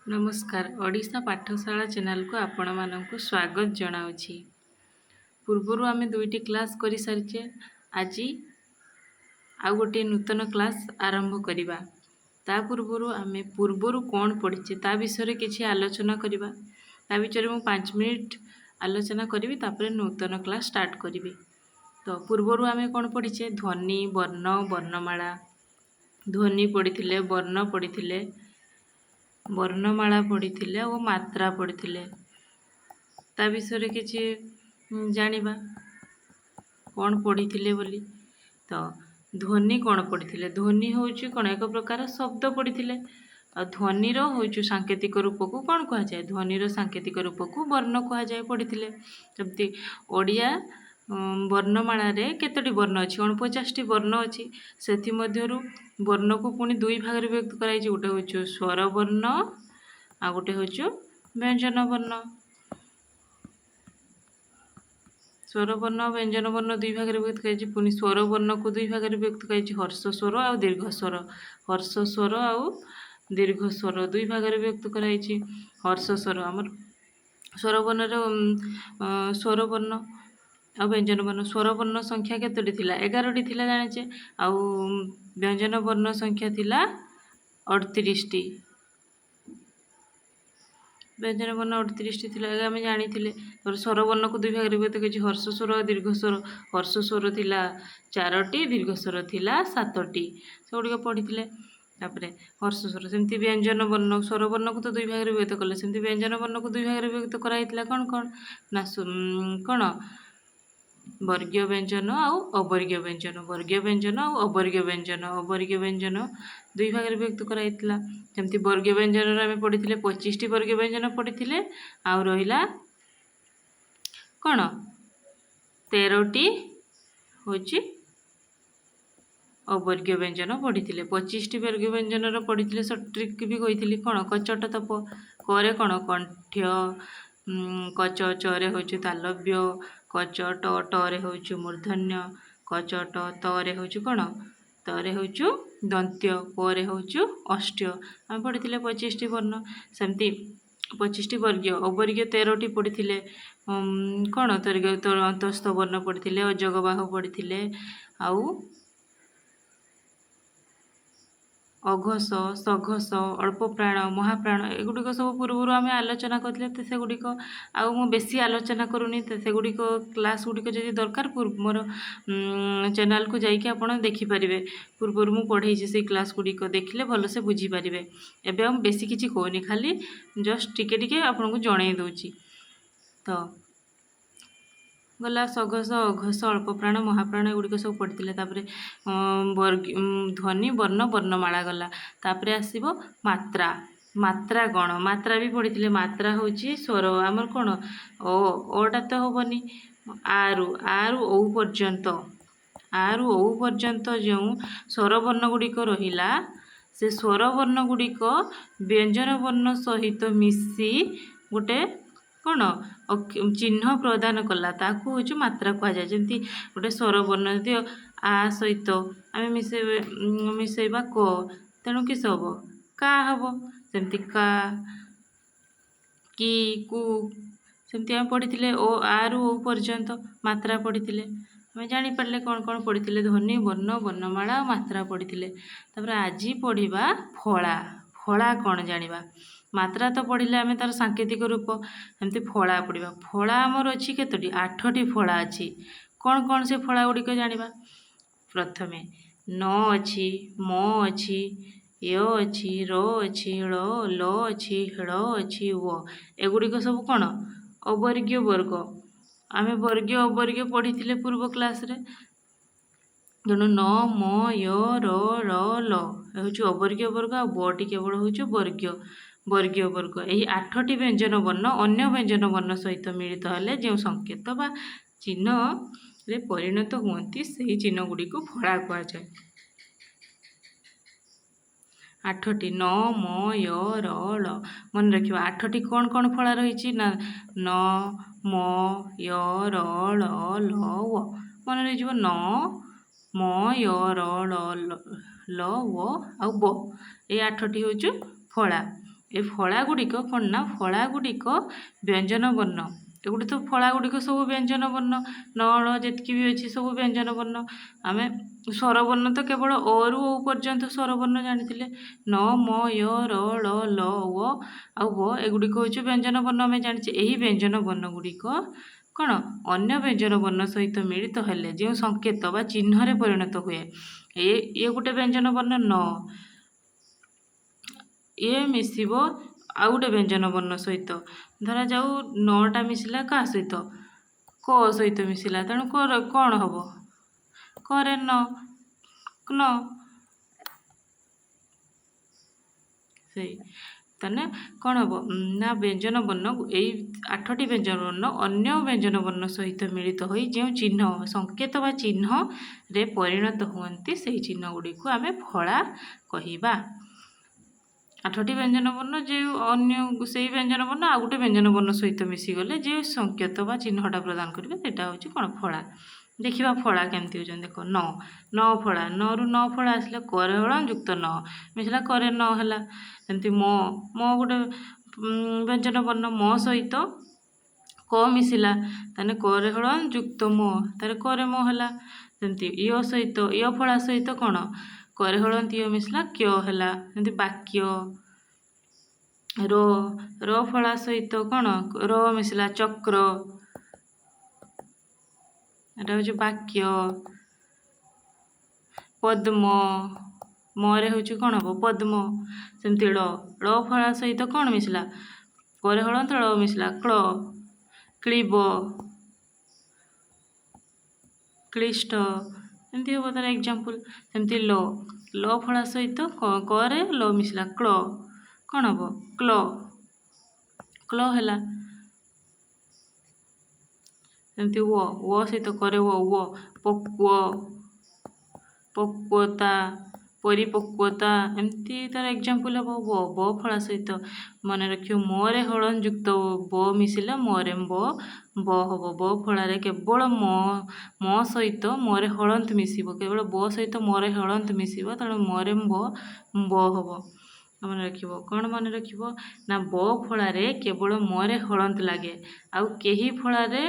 ନମସ୍କାର, ଓଡ଼ିଶା ପାଠଶାଳା ଚ୍ୟାନେଲକୁ ଆପଣମାନଙ୍କୁ ସ୍ୱାଗତ ଜଣାଉଛି। ପୂର୍ବରୁ ଆମେ ଦୁଇଟି କ୍ଲାସ୍ କରିସାରିଛେ। ଆଜି ଆଉ ଗୋଟିଏ ନୂତନ କ୍ଲାସ୍ ଆରମ୍ଭ କରିବା। ତା ପୂର୍ବରୁ ଆମେ ପୂର୍ବରୁ କ'ଣ ପଢ଼ିଛେ ତା ବିଷୟରେ କିଛି ଆଲୋଚନା କରିବା। ତା ବିଷୟରେ ମୁଁ 5 ମିନିଟ୍ ଆଲୋଚନା କରିବି, ତାପରେ ନୂତନ କ୍ଲାସ୍ ଷ୍ଟାର୍ଟ କରିବି। ତ ପୂର୍ବରୁ ଆମେ କ'ଣ ପଢ଼ିଛେ? ଧ୍ୱନି, ବର୍ଣ୍ଣ, ବର୍ଣ୍ଣମାଳା। ଧ୍ୱନି ପଢ଼ିଥିଲେ, ବର୍ଣ୍ଣ ପଢ଼ିଥିଲେ, ବର୍ଣ୍ଣମାଳା ପଢ଼ିଥିଲେ ଓ ମାତ୍ରା ପଢ଼ିଥିଲେ। ତା ବିଷୟରେ କିଛି ଜାଣିବା କ'ଣ ପଢ଼ିଥିଲେ ବୋଲି। ତ ଧ୍ୱନି କ'ଣ ପଢ଼ିଥିଲେ? ଧ୍ୱନି ହେଉଛି କ'ଣ? ଏକ ପ୍ରକାର ଶବ୍ଦ ପଢ଼ିଥିଲେ। ଆଉ ଧ୍ୱନିର ହେଉଛି ସାଙ୍କେତିକ ରୂପକୁ କ'ଣ କୁହାଯାଏ? ଧ୍ୱନିର ସାଙ୍କେତିକ ରୂପକୁ ବର୍ଣ୍ଣ କୁହାଯାଏ ପଢ଼ିଥିଲେ। ଯେମିତି ଓଡ଼ିଆ ବର୍ଣ୍ଣମାଳାରେ କେତୋଟି ବର୍ଣ୍ଣ ଅଛି? 49ଟି ବର୍ଣ୍ଣ ଅଛି। ସେଥିମଧ୍ୟରୁ ବର୍ଣ୍ଣକୁ ପୁଣି ଦୁଇ ଭାଗରେ ବିଭକ୍ତ କରାଯାଇଛି। ଗୋଟେ ହେଉଛି ସ୍ୱରବର୍ଣ୍ଣ ଆଉ ଗୋଟେ ହେଉଛି ବ୍ୟଞ୍ଜନ ବର୍ଣ୍ଣ। ସ୍ୱରବର୍ଣ୍ଣ ଆଉ ବ୍ୟଞ୍ଜନ ବର୍ଣ୍ଣ ଦୁଇ ଭାଗରେ ବିଭକ୍ତ କରାଯାଇଛି। ପୁଣି ସ୍ୱରବର୍ଣ୍ଣକୁ ଦୁଇ ଭାଗରେ ବିଭକ୍ତ କରାଯାଇଛି, ହର୍ଷ ସ୍ୱର ଆଉ ଦୀର୍ଘ ସ୍ୱର। ହର୍ଷ ସ୍ୱର ଆଉ ଦୀର୍ଘ ସ୍ୱର ଦୁଇ ଭାଗରେ ବିଭକ୍ତ କରାଯାଇଛି। ହର୍ଷ ସ୍ୱର ଆମର ସ୍ୱରବର୍ଣ୍ଣର ସ୍ୱରବର୍ଣ୍ଣ ଆଉ ବ୍ୟଞ୍ଜନ ବର୍ଣ୍ଣ। ସ୍ୱରବର୍ଣ୍ଣ ସଂଖ୍ୟା କେତୋଟି ଥିଲା? 11ଟି ଥିଲା ଜାଣିଛେ। ଆଉ ବ୍ୟଞ୍ଜନ ବର୍ଣ୍ଣ ସଂଖ୍ୟା ଥିଲା 38ଟି। ବ୍ୟଞ୍ଜନ ବର୍ଣ୍ଣ 38ଟି ଥିଲା, ଆମେ ଜାଣିଥିଲେ। ତାପରେ ସ୍ୱରବର୍ଣ୍ଣକୁ ଦୁଇ ଭାଗରେ ବିଭକ୍ତ କରିଛି, ହର୍ଷ ସ୍ୱର ଆଉ ଦୀର୍ଘ ସ୍ୱର। ହର୍ଷ ସ୍ୱର ଥିଲା 4ଟି, ଦୀର୍ଘ ସ୍ୱର ଥିଲା 7ଟି। ସେଗୁଡ଼ିକ ପଢ଼ିଥିଲେ। ତାପରେ ହର୍ଷ ସ୍ୱର, ସେମିତି ବ୍ୟଞ୍ଜନ ବର୍ଣ୍ଣ। ସ୍ୱରବର୍ଣ୍ଣକୁ ତ ଦୁଇ ଭାଗରେ ବିଭକ୍ତ କଲେ, ସେମିତି ବ୍ୟଞ୍ଜନ ବର୍ଣ୍ଣକୁ ଦୁଇ ଭାଗରେ ବିଭକ୍ତ କରାଯାଇଥିଲା। କ'ଣ କ'ଣ ନା କ'ଣ? ବର୍ଗୀୟ ବ୍ୟଞ୍ଜନ ଆଉ ଅବର୍ଗୀୟ ବ୍ୟଞ୍ଜନ। ବର୍ଗୀୟ ବ୍ୟଞ୍ଜନ ଆଉ ଅବର୍ଗୀୟ ବ୍ୟଞ୍ଜନ। ଅବର୍ଗୀୟ ବ୍ୟଞ୍ଜନ ଦୁଇ ଭାଗରେ ବିଭକ୍ତ କରାଯାଇଥିଲା। ଯେମିତି ବର୍ଗୀୟ ବ୍ୟଞ୍ଜନରେ ଆମେ ପଢ଼ିଥିଲେ 25ଟି ବର୍ଗୀୟ ବ୍ୟଞ୍ଜନ ପଢ଼ିଥିଲେ। ଆଉ ରହିଲା କ'ଣ? 13ଟି ହେଉଛି ଅବର୍ଗୀୟ ବ୍ୟଞ୍ଜନ ପଢ଼ିଥିଲେ। 25ଟି ବର୍ଗୀୟ ବ୍ୟଞ୍ଜନର ପଢ଼ିଥିଲେ। ସଟ୍ରିକ୍ ବି କହିଥିଲି। କ'ଣ? କଚଟ ତପ। କରେ କ'ଣ? କଣ୍ଠ୍ୟ। କଚ ଚରେ ହେଉଛି ତାଲବ୍ୟ। କଚ ଟ ଟରେ ହେଉଛି ମୂର୍ଦ୍ଧନ୍ୟ। କଚ ଟ ତରେ ହେଉଛି କ'ଣ? ତରେ ହେଉଛୁ ଦନ୍ତ୍ୟ। ପରେ ହେଉଛୁ ଅଷ୍ଟ୍ୟ। ଆମେ ପଢ଼ିଥିଲେ 25ଟି ବର୍ଣ୍ଣ। ସେମିତି 25ଟି ବର୍ଗୀୟ, ଅବର୍ଗୀୟ 13ଟି ପଢ଼ିଥିଲେ। କ'ଣ? ଅନ୍ତସ୍ଥ ବର୍ଣ୍ଣ ପଢ଼ିଥିଲେ, ଅଜଗବାହ ପଢ଼ିଥିଲେ, ଆଉ ଅଘୋଷ, ସଘୋଷ, ଅଳ୍ପ ପ୍ରାଣ, ମହାପ୍ରାଣ, ଏଗୁଡ଼ିକ ସବୁ ପୂର୍ବରୁ ଆମେ ଆଲୋଚନା କରିଥିଲେ। ତ ସେଗୁଡ଼ିକ ଆଉ ମୁଁ ବେଶୀ ଆଲୋଚନା କରୁନି। ତ ସେଗୁଡ଼ିକ କ୍ଲାସ୍ ଗୁଡ଼ିକ ଯଦି ଦରକାର, ମୋର ଚ୍ୟାନେଲକୁ ଯାଇକି ଆପଣ ଦେଖିପାରିବେ। ପୂର୍ବରୁ ମୁଁ ପଢ଼େଇଛି, ସେଇ କ୍ଲାସ୍ ଗୁଡ଼ିକ ଦେଖିଲେ ଭଲସେ ବୁଝିପାରିବେ। ଏବେ ଆଉ ମୁଁ ବେଶୀ କିଛି କହୁନି, ଖାଲି ଜଷ୍ଟ ଟିକେ ଟିକେ ଆପଣଙ୍କୁ ଜଣେଇ ଦେଉଛି। ତ ଗଲା ସଘୋଷ, ଅଘୋଷ, ଅଳ୍ପ ପ୍ରାଣ, ମହାପ୍ରାଣ, ଏଗୁଡ଼ିକ ସବୁ ପଢ଼ିଥିଲେ। ତାପରେ ଧ୍ୱନି, ବର୍ଣ୍ଣ, ବର୍ଣ୍ଣମାଳା ଗଲା। ତାପରେ ଆସିବ ମାତ୍ରା। ମାତ୍ରା କ'ଣ? ମାତ୍ରା ବି ପଢ଼ିଥିଲେ। ମାତ୍ରା ହେଉଛି ସ୍ୱର। ଆମର କ'ଣ ଓ ଓଟା ତ ହେବନି। ଆରୁ ଆରୁ ଔ ପର୍ଯ୍ୟନ୍ତ, ଆରୁ ଔ ପର୍ଯ୍ୟନ୍ତ ଯେଉଁ ସ୍ୱରବର୍ଣ୍ଣ ଗୁଡ଼ିକ ରହିଲା, ସେ ସ୍ୱରବର୍ଣ୍ଣ ଗୁଡ଼ିକ ବ୍ୟଞ୍ଜନ ବର୍ଣ୍ଣ ସହିତ ମିଶି ଗୋଟେ କ'ଣ ଚିହ୍ନ ପ୍ରଦାନ କଲା, ତାକୁ ହେଉଛି ମାତ୍ରା କୁହାଯାଏ। ଯେମିତି ଗୋଟେ ସ୍ୱରବର୍ଣ୍ଣ ଯଦି ଆ ସହିତ ଆମେ ମିଶେଇବା କ, ତେଣୁ କିସ ହେବ? କା ହେବ। ସେମିତି କା, କି, କୁ, ସେମିତି ଆମେ ପଢ଼ିଥିଲେ। ଓ ଆରୁ ଓ ପର୍ଯ୍ୟନ୍ତ ମାତ୍ରା ପଢ଼ିଥିଲେ। ଆମେ ଜାଣିପାରିଲେ କ'ଣ କ'ଣ ପଢ଼ିଥିଲେ? ଧ୍ୱନି, ବର୍ଣ୍ଣ, ବର୍ଣ୍ଣମାଳା ଆଉ ମାତ୍ରା ପଢ଼ିଥିଲେ। ତାପରେ ଆଜି ପଢ଼ିବା ଫଳା। ଫଳା କ'ଣ ଜାଣିବା? ମାତ୍ରା ତ ପଢ଼ିଲେ ଆମେ ତା'ର ସାଙ୍କେତିକ ରୂପ, ଏମିତି ଫଳା ପଢ଼ିବା। ଫଳା ଆମର ଅଛି କେତୋଟି? 8ଟି ଫଳା ଅଛି। କ'ଣ କ'ଣ ସେ ଫଳା ଗୁଡ଼ିକ ଜାଣିବା। ପ୍ରଥମେ ନ ଅଛି, ମ ଅଛି, ୟ ଅଛି, ର ଅଛି, ଳ, ଲ ଅଛି, ଳ ଅଛି, ୱ। ଏଗୁଡ଼ିକ ସବୁ କ'ଣ? ଅବର୍ଗୀୟ ବର୍ଗ। ଆମେ ବର୍ଗୀୟ ଅବର୍ଗୀୟ ପଢ଼ିଥିଲେ ପୂର୍ବ କ୍ଲାସ୍ରେ। ତେଣୁ ନ, ମ, ୟ, ର, ଳ, ଲ ହେଉଛି ଅବର୍ଗୀୟ ବର୍ଗ, ଆଉ ବଟି କେବଳ ହେଉଛି ବର୍ଗୀୟ ବର୍ଗ। ଏହି 8ଟି ବ୍ୟଞ୍ଜନ ବର୍ଣ୍ଣ ଅନ୍ୟ ବ୍ୟଞ୍ଜନ ବର୍ଣ୍ଣ ସହିତ ମିଳିତ ହେଲେ ଯେଉଁ ସଂକେତ ବା ଚିହ୍ନରେ ପରିଣତ ହୁଅନ୍ତି, ସେହି ଚିହ୍ନ ଗୁଡ଼ିକୁ ଫଳା କୁହାଯାଏ। 8ଟି ନ, ମ, ୟ, ର, ଳ ମନେ ରଖିବା। 8ଟି କ'ଣ କ'ଣ ଫଳା ରହିଛି ନା ନ, ମ, ୟ, ର, ଳ, ଲ, ୱ ମନେ ରହିଯିବ। ନ, ମ, ୟ, ର, ଳ, ଲ, ୱ ଆଉ ବ, ଏଇ 8ଟି ହେଉଛି ଫଳା। ଏ ଫଳା ଗୁଡ଼ିକ କ'ଣ ନା ଫଳା ଗୁଡ଼ିକ ବ୍ୟଞ୍ଜନ ବର୍ଣ୍ଣ। ଏଗୁଡ଼ିକ ତ ଫଳା ଗୁଡ଼ିକ ସବୁ ବ୍ୟଞ୍ଜନ ବର୍ଣ୍ଣ। ନ ଳ ଯେତିକି ବି ଅଛି ସବୁ ବ୍ୟଞ୍ଜନ ବର୍ଣ୍ଣ। ଆମେ ସ୍ୱରବର୍ଣ୍ଣ ତ କେବଳ ଅରୁ ଔ ପର୍ଯ୍ୟନ୍ତ ସ୍ୱରବର୍ଣ୍ଣ ଜାଣିଥିଲେ। ନ, ମ, ୟ, ର, ଳ, ଲ, ୱ ଆଉ ବ ଏଗୁଡ଼ିକ ହେଉଛି ବ୍ୟଞ୍ଜନ ବର୍ଣ୍ଣ ଆମେ ଜାଣିଛେ। ଏହି ବ୍ୟଞ୍ଜନ ବର୍ଣ୍ଣ ଗୁଡ଼ିକ କ'ଣ ଅନ୍ୟ ବ୍ୟଞ୍ଜନ ବର୍ଣ୍ଣ ସହିତ ମିଳିତ ହେଲେ ଯେଉଁ ସଂକେତ ବା ଚିହ୍ନରେ ପରିଣତ ହୁଏ। ଇଏ ଗୋଟେ ବ୍ୟଞ୍ଜନ ବର୍ଣ୍ଣ ନ, ଇଏ ମିଶିବ ଆଉ ଗୋଟେ ବ୍ୟଞ୍ଜନ ବର୍ଣ୍ଣ ସହିତ। ଧରାଯାଉ ନଟା ମିଶିଲା କାହା ସହିତ? କ ସହିତ ମିଶିଲା। ତେଣୁ କ'ଣ ହେବ? କରେ ନ, ନ। ସେଇ ତାହେଲେ କ'ଣ ହେବ ନା ବ୍ୟଞ୍ଜନ ବର୍ଣ୍ଣ, ଏଇ 8ଟି ବ୍ୟଞ୍ଜନ ବର୍ଣ୍ଣ ଅନ୍ୟ ବ୍ୟଞ୍ଜନ ବର୍ଣ୍ଣ ସହିତ ମିଳିତ ହୋଇ ଯେଉଁ ଚିହ୍ନ, ସଂକେତ ବା ଚିହ୍ନରେ ପରିଣତ ହୁଅନ୍ତି, ସେହି ଚିହ୍ନ ଗୁଡ଼ିକୁ ଆମେ ଫଳା କହିବା। 8ଟି ବ୍ୟଞ୍ଜନ ବର୍ଣ୍ଣ ଯେଉଁ ଅନ୍ୟ ସେଇ ବ୍ୟଞ୍ଜନ ବର୍ଣ୍ଣ ଆଉ ଗୋଟେ ବ୍ୟଞ୍ଜନ ବର୍ଣ୍ଣ ସହିତ ମିଶିଗଲେ ଯେଉଁ ସଂକେତ ବା ଚିହ୍ନଟା ପ୍ରଦାନ କରିବେ, ସେଇଟା ହେଉଛି କ'ଣ? ଫଳା। ଦେଖିବା ଫଳା କେମିତି ହେଉଛନ୍ତି। ଦେଖ, ନ, ନ ଫଳା, ନରୁ ନ ଫଳା ଆସିଲେ କରେ ହଳ ଯୁକ୍ତ ନ ମିଶିଲା, କରେ ନ ହେଲା। ସେମିତି ମ, ମ ଗୋଟେ ବ୍ୟଞ୍ଜନ ବର୍ଣ୍ଣ, ମ ସହିତ କ ମିଶିଲା, ତାହେଲେ କରେ ହଳ ଯୁକ୍ତ ମ, ତାହେଲେ କରେ ମ ହେଲା। ସେମିତି ୟ ସହିତ, ୟ ଫଳା ସହିତ କ'ଣ? କରେ ହଳନ୍ତ ୟ ମିଶିଲା, କ୍ୟ ହେଲା। ସେମିତି ବାକ୍ୟ। ର, ର ଫଳା ସହିତ କ'ଣ? ର ମିଶିଲା, ଚକ୍ର। ଏଟା ହେଉଛି ବାକ୍ୟ। ପଦ୍ମ, ମରେ ହେଉଛି କ'ଣ ହେବ? ପଦ୍ମ। ସେମିତି ଳ, ଳ ଫଳା ସହିତ କ'ଣ ମିଶିଲା? କରେ ହଳନ୍ତ ଳ ମିଶିଲା, କ୍ଳ, କ୍ଳିବ, କ୍ଳିଷ୍ଟ, ଏମିତି ହେବ ତାର ଏକ୍ଜାମ୍ପଲ୍। ସେମିତି ଲ, ଲ ଫଳା ସହିତ କରେ ଲ ମିଶିଲା, କ୍ଳ, କ'ଣ ହେବ? କ୍ଲ, କ୍ଲ ହେଲା। ସେମିତି ୱ, ୱ ସହିତ କରେ ୱ, ୱ, ପକ୍ୱ, ପକ୍ୱତା, ପରିପକ୍ୱତା, ଏମିତି ତାର ଏକ୍ଜାମ୍ପଲ୍ ହେବ। ବ, ବ ଫଳା ସହିତ ମନେ ରଖିବ ମରେ ହଳନ୍ତ ଯୁକ୍ତ ବ ମିଶିଲେ ମରେ ବ, ବ ହେବ। ବ ଫଳାରେ କେବଳ ମ, ମ ସହିତ ମରେ ହଳନ୍ତ ମିଶିବ, କେବଳ ବ ସହିତ ମରେ ହଳନ୍ତ ମିଶିବ, ତେଣୁ ମରେ ବ, ବ ହେବ। ମନେ ରଖିବ କ'ଣ? ମନେ ରଖିବ ନା ବ ଫଳାରେ କେବଳ ମରେ ହଳନ୍ତ ଲାଗେ, ଆଉ କେହି ଫଳାରେ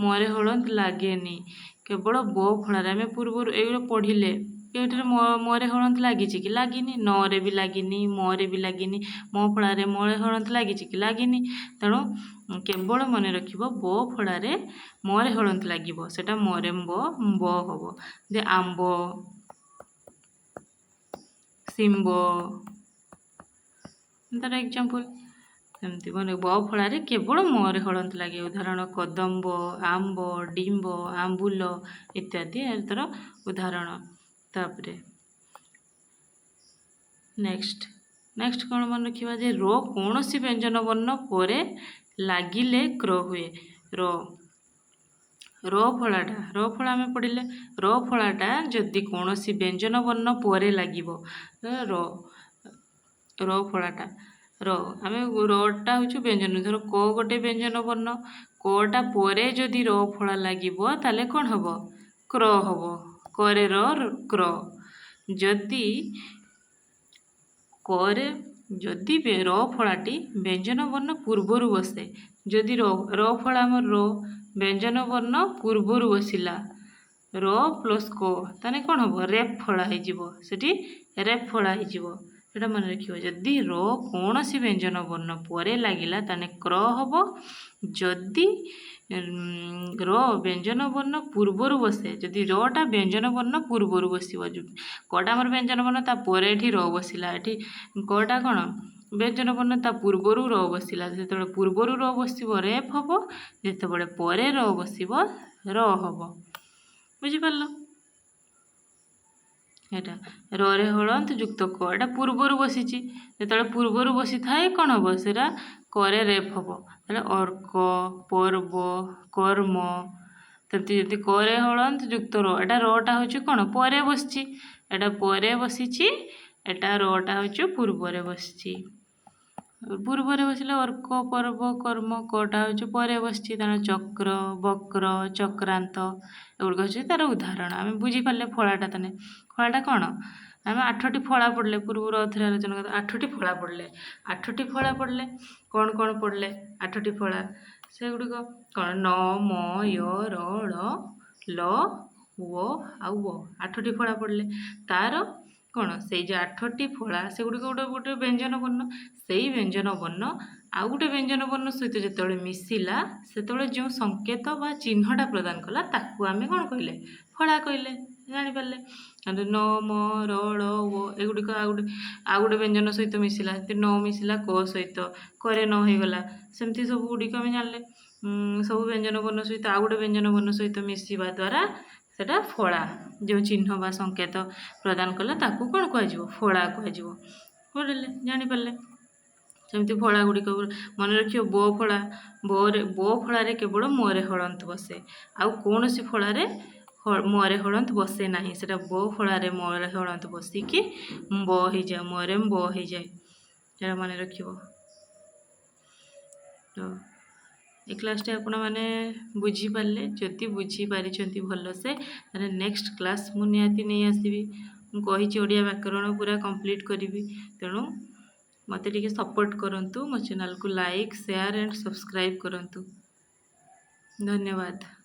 ମରେ ହଳନ୍ତ ଲାଗେନି, କେବଳ ବ ଫଳାରେ। ଆମେ ପୂର୍ବରୁ ଏଇଗୁଡ଼ା ପଢ଼ିଲେ, କେଉଁଥିରେ ମରେ ହଳନ୍ତ ଲାଗିଛି କି? ଲାଗିନି। ନରେ ବି ଲାଗିନି, ମରେ ବି ଲାଗିନି। ମ ଫଳାରେ ମରେ ହଳନ୍ତ ଲାଗିଛି କି? ଲାଗିନି। ତେଣୁ କେବଳ ମନେ ରଖିବ ବ ଫଳାରେ ମରେ ହଳନ୍ତ ଲାଗିବ, ସେଟା ମରେ ବ, ବ ହେବ। ଯେ ଆମ୍ବ, ଶିମ୍ବ, ତାର ଏକ୍ଜାମ୍ପଲ୍। ସେମିତି ମନେ ବ ଫଳାରେ କେବଳ ମରେ ହଳନ୍ତ ଲାଗେ। ଉଦାହରଣ କଦମ୍ବ, ଆମ୍ବ, ଡିମ୍ବ, ଆମ୍ବୁଲ ଇତ୍ୟାଦି ତାର ଉଦାହରଣ। ତାପରେ ନେକ୍ସଟ, ନେକ୍ସଟ କ'ଣ ମନେ ରଖିବା ଯେ ର କୌଣସି ବ୍ୟଞ୍ଜନ ବର୍ଣ୍ଣ ପରେ ଲାଗିଲେ କ୍ର ହୁଏ। ର, ର ଫଳାଟା, ର ଫଳା ଆମେ ପଢ଼ିଲେ, ର ଫଳାଟା ଯଦି କୌଣସି ବ୍ୟଞ୍ଜନ ବର୍ଣ୍ଣ ପରେ ଲାଗିବ, ର, ର ଫଳାଟା, ର, ଆମେ ରଟା ହେଉଛି ବ୍ୟଞ୍ଜନ। ଧର କ ଗୋଟେ ବ୍ୟଞ୍ଜନ ବର୍ଣ୍ଣ, କଟା ପରେ ଯଦି ର ଫଳା ଲାଗିବ ତାହେଲେ କ'ଣ ହେବ? କ୍ର ହେବ। କରେ ର, କ୍ର। ଯଦି କରେ, ଯଦି ର ଫଳାଟି ବ୍ୟଞ୍ଜନ ବର୍ଣ୍ଣ ପୂର୍ବରୁ ବସେ, ଯଦି ର, ର ଫଳା ଆମର ର ବ୍ୟଞ୍ଜନ ବର୍ଣ୍ଣ ପୂର୍ବରୁ ବସିଲା, ର ପ୍ଲସ୍ କ, ତାହେଲେ କ'ଣ ହେବ? ରେପ୍ ଫଳା ହେଇଯିବ, ସେଠି ରେପ୍ ଫଳା ହେଇଯିବ। ସେଇଟା ମନେ ରଖିବ। ଯଦି ର କୌଣସି ବ୍ୟଞ୍ଜନ ବର୍ଣ୍ଣ ପରେ ଲାଗିଲା ତାହେଲେ କ୍ର ହେବ। ଯଦି ର ବ୍ୟଞ୍ଜନ ବର୍ଣ୍ଣ ପୂର୍ବରୁ ବସେ, ଯଦି ରଟା ବ୍ୟଞ୍ଜନ ବର୍ଣ୍ଣ ପୂର୍ବରୁ ବସିବ, କଟା ଆମର ବ୍ୟଞ୍ଜନ ବର୍ଣ୍ଣ, ତା ପରେ ଏଠି ର ବସିଲା, ଏଠି କଟା କ'ଣ ବ୍ୟଞ୍ଜନ ବର୍ଣ୍ଣ, ତା ପୂର୍ବରୁ ର ବସିଲା, ଯେତେବେଳେ ପୂର୍ବରୁ ର ବସିବ ରେଫ୍ ହେବ, ଯେତେବେଳେ ପରେ ର ବସିବ ର ହେବ। ବୁଝିପାରିଲ? ଏଇଟା ରରେ ହଳନ୍ତ ଯୁକ୍ତ କ, ଏଇଟା ପୂର୍ବରୁ ବସିଛି, ଯେତେବେଳେ ପୂର୍ବରୁ ବସିଥାଏ କ'ଣ ହେବ? ସେଇଟା କରେ ରେଫ୍ ହେବ। ତାହେଲେ ଅର୍କ, ପର୍ବ, କର୍ମ। ସେମିତି ଯଦି କରେ ହଳନ୍ତ ଯୁକ୍ତ ର, ଏଇଟା ରଟା ହେଉଛି କ'ଣ? ପରେ ବସିଛି, ଏଇଟା ପରେ ବସିଛି, ଏଇଟା ରଟା ହେଉଛି ପୂର୍ବରେ ବସିଛି। ପୂର୍ବରେ ବସିଲେ ଅର୍କ, ପର୍ବ, କର୍ମ, କଟା ହେଉଛି ପରେ ବସିଛି, ତେଣୁ ଚକ୍ର, ବକ୍ର, ଚକ୍ରାନ୍ତ, ଏଗୁଡ଼ିକ ହେଉଛି ତାର ଉଦାହରଣ। ଆମେ ବୁଝିପାରିଲେ ଫଳାଟା। ତାହେଲେ ଫଳାଟା କ'ଣ? ଆମେ ଆଠଟି ଫଳା ପଢ଼ିଲେ ପୂର୍ବରୁ, ଆଉଥରେ ଆଲୋଚନା କରିବା। ଆଠଟି ଫଳା ପଢ଼ିଲେ, ଆଠଟି ଫଳା ପଢ଼ିଲେ। କ'ଣ କ'ଣ ପଢ଼ିଲେ? ଆଠଟି ଫଳା ସେଗୁଡ଼ିକ କ'ଣ? ନ, ମ, ୟ, ର, ଳ, ଲ, ଓ ଆଉ ୱ। ଆଠଟି ଫଳା ପଢ଼ିଲେ। ତାର କ'ଣ, ସେଇ ଯେଉଁ ଆଠଟି ଫଳା, ସେଗୁଡ଼ିକ ଗୋଟେ ଗୋଟେ ବ୍ୟଞ୍ଜନ ବର୍ଣ୍ଣ। ସେଇ ବ୍ୟଞ୍ଜନ ବର୍ଣ୍ଣ ଆଉ ଗୋଟେ ବ୍ୟଞ୍ଜନ ବର୍ଣ୍ଣ ସହିତ ଯେତେବେଳେ ମିଶିଲା, ସେତେବେଳେ ଯେଉଁ ସଂକେତ ବା ଚିହ୍ନଟା ପ୍ରଦାନ କଲା, ତାକୁ ଆମେ କ'ଣ କହିଲେ? ଫଳା କହିଲେ। ଜାଣିପାରିଲେ? ନ, ମ, ର, ଳ, ଓ ଏଗୁଡ଼ିକ ଆଉ ଗୋଟେ ବ୍ୟଞ୍ଜନ ସହିତ ମିଶିଲା। ସେମିତି ନ ମିଶିଲା କ ସହିତ, କରେ ନ ହେଇଗଲା। ସେମିତି ସବୁ ଗୁଡ଼ିକ ଆମେ ଜାଣିଲେ। ସବୁ ବ୍ୟଞ୍ଜନ ବର୍ଣ୍ଣ ସହିତ ଆଉ ଗୋଟେ ବ୍ୟଞ୍ଜନ ବର୍ଣ୍ଣ ସହିତ ମିଶିବା ଦ୍ୱାରା ସେଟା ଫଳା, ଯେଉଁ ଚିହ୍ନ ବା ସଂକେତ ପ୍ରଦାନ କଲା, ତାକୁ କ'ଣ କୁହାଯିବ? ଫଳା କୁହାଯିବ। ପଢ଼ିଲେ, ଜାଣିପାରିଲେ? ସେମିତି ଫଳା ଗୁଡ଼ିକ ମନେ ରଖିବ। ବ ଫଳା, ବରେ, ବ ଫଳାରେ କେବଳ ମରେ ହଳନ୍ତ ବସେ। ଆଉ କୌଣସି ଫଳାରେ ମରେ ହଳନ୍ତ ବସେ ନାହିଁ। ସେଟା ବ ଫଳାରେ ମରେ ହଳନ୍ତ ବସିକି ବ ହେଇଯାଏ, ମରେ ବ ହେଇଯାଏ। ସେଟା ମନେ ରଖିବ। ତ ଏ କ୍ଲାସ୍ଟି ଆପଣମାନେ ବୁଝିପାରିଲେ? ଯଦି ବୁଝିପାରିଛନ୍ତି ଭଲସେ, ତାହେଲେ ନେକ୍ସଟ କ୍ଲାସ୍ ମୁଁ ନିହାତି ନେଇ ଆସିବି। ମୁଁ କହିଛି, ଓଡ଼ିଆ ବ୍ୟାକରଣ ପୁରା କମ୍ପ୍ଲିଟ୍ କରିବି। ତେଣୁ ମୋତେ ଟିକେ ସପୋର୍ଟ କରନ୍ତୁ। ମୋ ଚ୍ୟାନେଲକୁ ଲାଇକ୍, ସେୟାର ଆଣ୍ଡ ସବସ୍କ୍ରାଇବ୍ କରନ୍ତୁ। ଧନ୍ୟବାଦ।